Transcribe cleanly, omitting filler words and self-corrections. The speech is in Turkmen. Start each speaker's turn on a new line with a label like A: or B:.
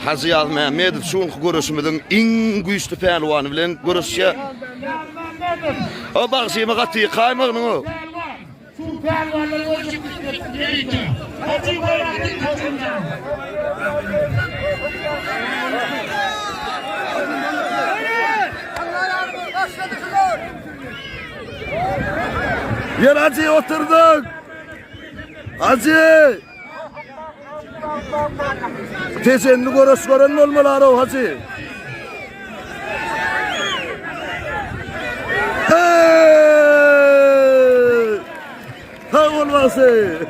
A: Hajy Ýazmämmedow şu günki göreşimiziň iň güýçli pälwany bilen göreşýär. O bagşymy gaty ýykaýmagynyň o. Ýer Hajy oturdyk. Hajy! Tejenli göreş gören bolmaly araw hajy. Hey! Sag bol bagşy.